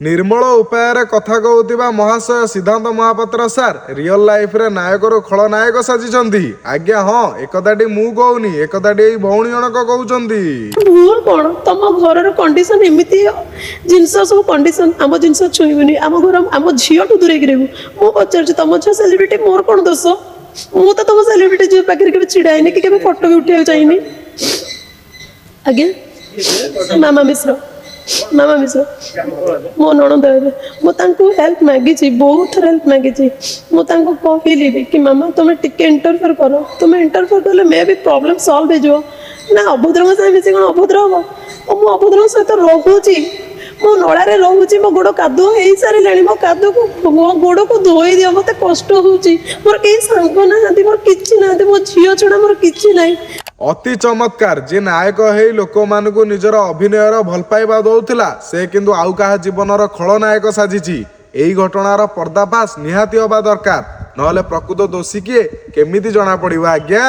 ନିର୍ମଳ ଉପାୟରେ କଥା କହୁଥିବା ମହାଶୟ ସିଦ୍ଧାନ୍ତ ମହାପାତ୍ର ସାର୍ ରିଅଲ ଲାଇଫରେ ନାୟକରୁ ଖଳନାୟକ ସାଜିଛନ୍ତି। ଆଜ୍ଞା ହଁ, ଏକଥାଟି ମୁଁ କହୁନି, ଏକଥାଟି ଏଇ ଭଉଣୀ ଜଣକ କହୁଛନ୍ତି। ଭୁଲ କ'ଣ? ତମ ଘରର କଣ୍ଡିସନ ଏମିତି, ଜିନିଷ ସବୁ କଣ୍ଡିସନ, ଆମ ଜିନିଷ ଛୁଇଁବୁନି, ଆମ ଘର ଆମ ଝିଅଠୁ ଦୂରେଇକି ରହିବୁ। ମୁଁ ପଚାରୁଛି, ତମ ଝିଅ ସେଲିବ୍ରିଟି, ମୋର କ'ଣ ଦୋଷ? ମୁଁ ତ ତମ ସେଲିବ୍ରିଟି ଝିଅ ପାଖରେ କେବେ ଛିଡ଼ା ହେଇନି କି କେବେ ଫଟୋ ବି ଉଠେଇବାକୁ ଚାହିଁନି। ଆଜ୍ଞା, ମାମା ମିଶ୍ର, ମାମା ମିଶ୍ର ମୋ ନଣନ୍ଦ ହେବେ। ମୁଁ ତାଙ୍କୁ ହେଲ୍ପ ମାଗିଛି, ବହୁତ ଥର ହେଲ୍ପ ମାଗିଛି। ମୁଁ ତାଙ୍କୁ କହିଲି ବି କି ମାମା, ତୁମେ ଟିକେ ଇଣ୍ଟରଫିୟର କର, ତୁମେ ଇଣ୍ଟରଫିୟର କଲେ ମେ ବି ପ୍ରୋବ୍ଲେମ୍ ସଲ୍ଭ ହେଇଯିବ। ନା, ଅଭଦ୍ରଙ୍କ ସାଙ୍ଗେ ମିଶି କ'ଣ ଅଭଦ୍ର ହବ? ଓ, ମୁଁ ଅଭଦ୍ରଙ୍କ ସହିତ ରହୁଛି, ମୁଁ ନଳାରେ ରହୁଛି, ମୋ ଗୋଡ଼ କାଦୁଅ ହେଇସାରିଲାଣି। ମୋ କାଦୁଅକୁ, ମୋ ଗୋଡ଼କୁ ଧୋଇ ଦିଅ, ମୋତେ କଷ୍ଟ ହଉଛି। ମୋର କେହି ସାଙ୍ଗ ନାହାନ୍ତି, ମୋର କିଛି ନାହାନ୍ତି, ମୋ ଝିଅ ଛଡ଼ା ମୋର କିଛି ନାହିଁ। ଅତି ଚମତ୍କାର। ଯିଏ ନାୟକ ହେଇ ଲୋକମାନଙ୍କୁ ନିଜର ଅଭିନୟର ଭଲ ପାଇବା ଦଉଥିଲା, ସେ କିନ୍ତୁ ଆଉ କାହା ଜୀବନର ଖଳନାୟକ ସାଜିଛି। ଏଇ ଘଟଣାର ପର୍ଦ୍ଦାଫାଶ ନିହାତି ହବା ଦରକାର, ନହେଲେ ପ୍ରକୃତ ଦୋଷୀ କିଏ କେମିତି ଜଣା ପଡିବ ଆଜ୍ଞା?